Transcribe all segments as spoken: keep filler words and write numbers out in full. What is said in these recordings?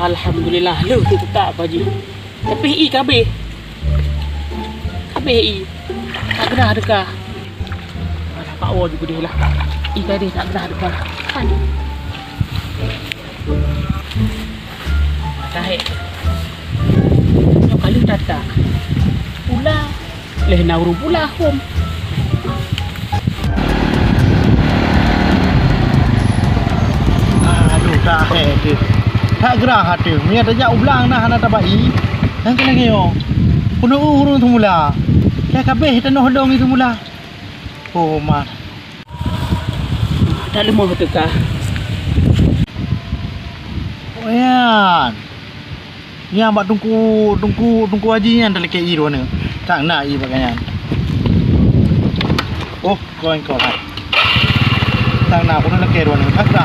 Alhamdulillah, lheueh teukutak Pak Haji. Tapi i ka abéh. Ka abéh i. Tak geurah teuka. Alah, bak woe ju keudeh lah. I ka deh tak geurah teuka. Kan. Tahe. Nyoe kali tata. Pula. Leh na ureueng pula hom. Aduh, tahe deh. Tak geurah até. Meunyo tajak u blang na hana tabai. Nyang keuneuk nyoe. Peunoh ureueng teumula. Ka kabeh tanoh dong teumula. Oh, man. Tak leumoh teuka. Oh, yan. Nyang bak Teungku, Teungku, Teungku Haji nyan talakée i droeneuh. Tan na i bak nyan. Oh, kon, kon hai. Tan na, keuneuk lakée droeneuh. Tan na.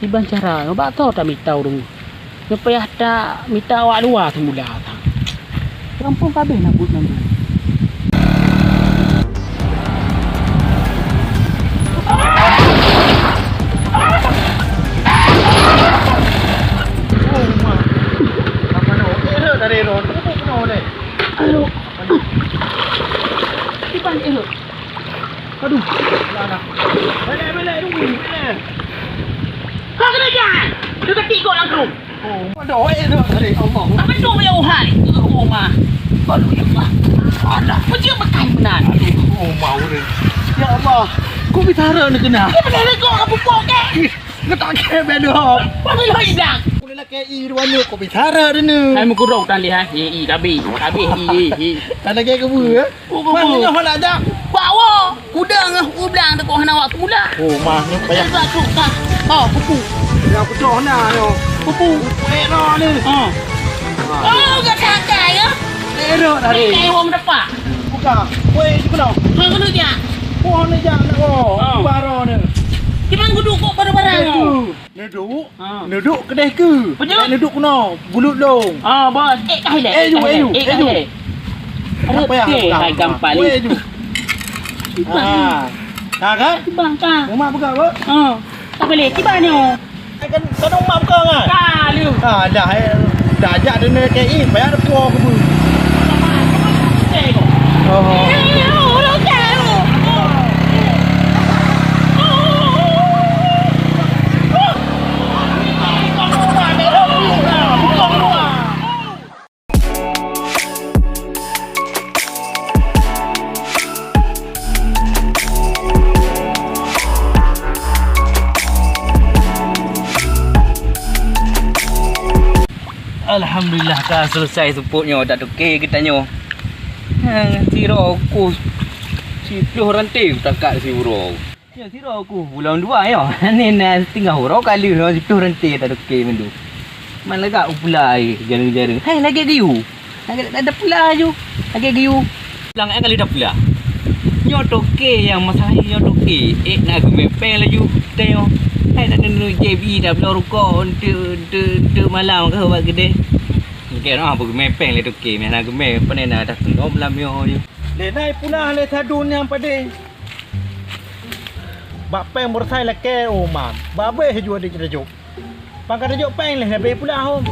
Kiban cara, bak soe tamita ureueng? Nyoe payah tamita awak luwa teumula. Gampông ka abéh na buet nyan. Oh, ma. Apa no? Eh, dari ron. Apa no le? Aduh. Kiban, eh, Aduh, ya Allah. Belek, belek, tunggu, belek. Kau kena jalan. Dia ketik kau langsung. Oh, aduh, eh, aduh, aduh, Allah. Apa tu boleh uhai? Oh, ma. Aduh, ya Allah. Aduh, macam bekai benar. Aduh, oh, mau ni. Ya Allah, kau bicara ni kena. Dia boleh legok ke pupuk ke? Ih, kau tak kira bedoh. Mana lo hilang? Boleh lah kei dua ni, kau bicara ni. Hai, mengkurung tali, ha? Hi, hi, kabi. Kabi, hi, hi, hi. Tak ada kei kebun, eh? Oh, mana nyoh nak dak? Bawa kuda ngah u blang teuka hana awak teumula. Oh, mah nyoh payah. Saya tak suka. Oh, kupu. Ya, aku cok hana nyoh. Kupu. Kupu era ni. Ha. Oh, gak sakai ya. Era tadi. Kayu wong depan. Buka. Weh, di mana? Ha, kena dia. Oh, ni jangan. Oh, baru ni. Kiban kudu kok barang-barang. Itu. Neudok? Ha. Neudok keudeh keu? Peue nyoe? Eh, neudok keunoe, bulut lôn. Ah, bos. Eh, kah ilèe. Eh, ju, eh, ju, eh, ju. Apa yang aku hai gampang ni. Eh, ju. Ah. Nah, kan? Bang, kah? Mak peugah, Bos? Ha. Tak boleh, tiba nyoe. Eh, kan, kan mak peugah, kan? Kah, lu. Ah, dah, eh. Dah ajak dia nak kei, payah ada puang ke bu. Oh. Alhamdulillah, ka selesai seupôt nyoe, tatoke geutanyoe. Ha, sidroe kuh siplôh ranté takat siuroe. Nyoe sidroe kuh bulan dua nyoe. Nyan na siteungoh uroe ka lheueh nyoe siplôh ranté tatoke mandum. Man lagak u pula, eh, jareueng-jareueng. Hai, lagèe geuyue. Lagèe ada pula aju. Lagèe geuyue. Lang, eh, kali ada pula. Nyoe toke nyang masalah nyoe toke. Eh, na geumè pèng laju. Tengok. Hai, na neuneuek J B dah bloe rukok untuk, untuk, untuk malam ke bak keudè. Mungkin ah, apa geumè pèng lé toke. Meh na geumè, pane na dah tengok malam nyoe. Lé nai pula lé sadun nyang padé. Bak pèng beurasai lakèe, oh, man. Babeh jua di kita jok. Pangkat jok pèng leh, habéh pula hom.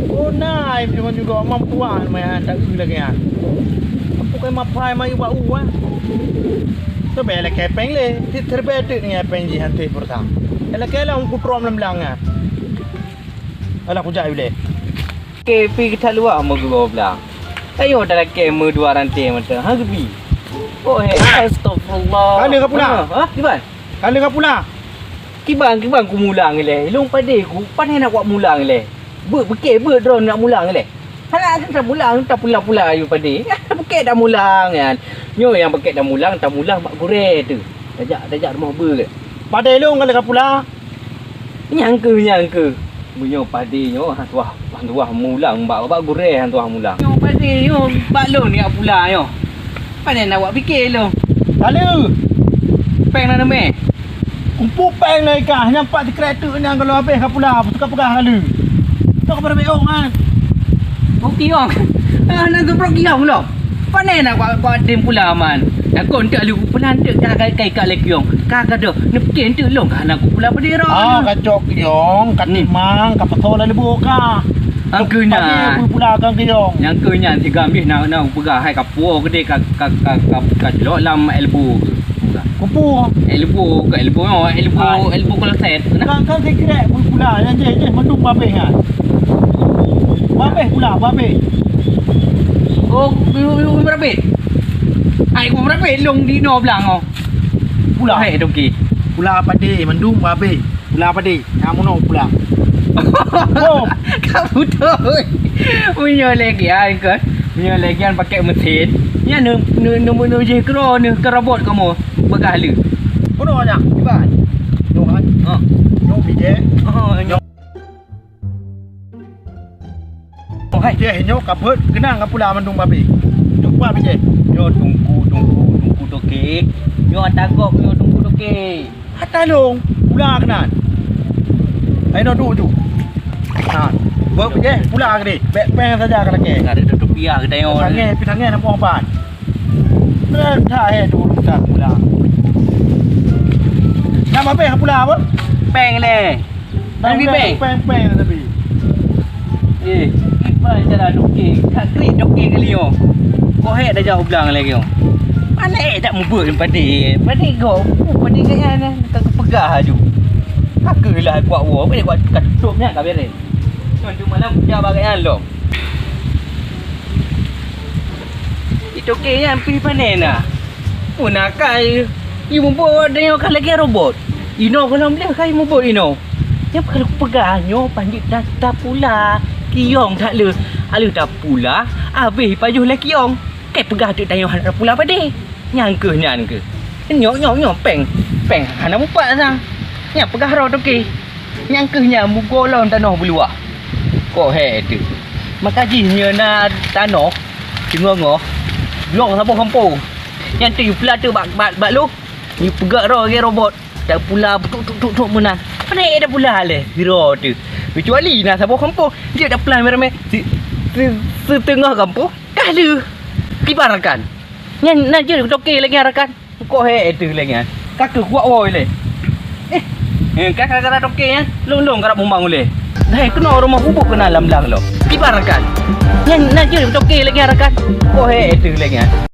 Oh, nai, meunyoe juga mampuan meuhan tak eu lagèe nyan. Apu kai mapai mayu bak u, ah. Teubai lakèe pèng leh, cit teubai teuk nyan pèng jih hanté peursa. Lakèe lah hom kutrom lam blang nyan. Alah, kujak ulèe. Oke, pi kita luar mau gua blang. Ayo, dah lakèe meu dua ranté mata. Ha, gebi. Oh, he, astagfirullah. Ka lheueh ka pula? Ha, ha, kiban? Ka lheueh ka pula? Kiban, kiban ku mulang ilèe. Ilôn padé ku, pane nak kuat mulang ilèe. Beuet, beuke, beuet droe nak mulang ilèe. Hana, hana mulang, tapula-pula aju padé. Beuke dak mulang nyan. Nyoe nyang beuke dak mulang, tamulang bak gurèe teuh. Tajak, tajak rumoh beuet. Padé ilôn ka lheueh ka pula? Nyang keuh, nyang keuh. Meunyoe padé nyoe, hana tuah, hana tuah mulang bak, bak gurèe hana tuah mulang. Nyoe padé nyoe, bak lôn jak pula nyoe. Pane na awak pike lôn. Ka lheueh. Pèng na neumè. Kupu pèng na ikah, nyan pat sikrek teuk nyan kalau habéh ka pula, beutôi ka peugah ka lheueh. Tok ka beureubek ong kan. Bukti ong. Ah, na geubrok diam lom. Pane na kuat, kuat tem pula man. Takot enteuk lé pula enteuk ka, ka, ka ikat lé kiyong. Ka gadoh, neupike enteuk lôn ka hana kupula padé ro. Ah, ka cok kiyong, ka Hmm. timang, ka peutho lam leubô ka. Angkeu nyan. Padé pula ka kiyong. Nyang keu nyan si Gambih na, na peugah hai ka puwoe keudeh ka, ka, ka, ka, ka celok lam elbow. Kupu. Elbow, ke elbow, oh, elbow, Hai. elbow keuleset. Nah. Kan, kan sikrek pula, nyang jeh, jeh mandum babeh kan. Babeh pula, babeh. Oh, you, you, you merabit. Hai, ku merabit long di no blang oh. Pula. Hai, dongki. Pula padé, mandum babeh. Pula padé. Nyang meunoe pula. Oh. Ka beutôi. Meunyoe lé gian kon. Meunyoe lé gian pakai mesin. Nyan ne, ne, ne, ne jih kro ne ke robot kamoe. Peugah lé. Meunoe nyan, Iban. Nyoe kan. Ha. Nyoe bijéh. Oh, nyoe. Oh, hai. Bijéh nyoe ka beuet keunang ka pula mandum babeh. Jumpa bijéh. Nyoe tungku, tungku, tungku toke. Nyoe ata gob nyoe tungku toke. Ata long, pula keunan. Hai nyoe duek ju. Ha, beuet bijéh pula keudeh. Bèk péng saja ka lakèe. Ka ada tutup pia kita nyoe. Sangé, pi sangé na pong ban. Beuet that hai tu urusan pula. Nama péng pula apa? Péng lé. Tapi péng, péng, péng tapi. Eh, kiban cara doke, ka krik doke kali nyoe. Kok hék dah jauh blang lagi nyoe. Pané dak mubeut padé. Padé go, padé gaya nyan ka peugah aju. Ka keuh lah kuat woe, boleh kuat ka tutup nyan ka bereng. Nyoe tu malam kerja bagai nyan lom. Itoke nyan pi pané na. Pun akai, i mubeut dah nyoe ka lagèe robot. Inoe gohlom lé ka i mubeut inoe. Nyang ka lheueh peugah nyoe panjeuet ta-, tapula kiyong that le. Aleuh tapula, abéh ipajoh lé kiyong. Keu peugah teuk tanyoe hana tapula padé. Nyan keuh, nyan keuh. Nyoe, nyoe, nyoe péng. Péng hana mupat sang. Nyan peugah roh toke. Nyan keuh nyan mugoe lom tanoh beuluwah. Kok hék teuk. Maka jih nyoe na tanoh teungoh-ngoh. Bloe saboh kampông. Nyan teuk pula teuk bak, bak, bak lôn. Nyoe peugah roh lagèe robot. Tapula tuk, tuk, tuk, tuk meunan. Pané tapula lé, sira tu. Kecuali na saboh kampung, jeuet tapula ramé-ramé. Si, si, siteungoh kampung, ka lheueh. Kiban rakan. Nyan, na jeuet toke lagèe rakan. Kok hék teuh lagèe nyan. Ka keuh kuat woe lé. Eh, eh, ka gara-gara toke nyan, lôn-lôn karap mumbang ulèe. Hai keunoe rumoh kubu keunan lam blang lom. Kiban rakan. Nyan, na jeuet toke lagèe rakan. Kok hék teuh lagèe nyan.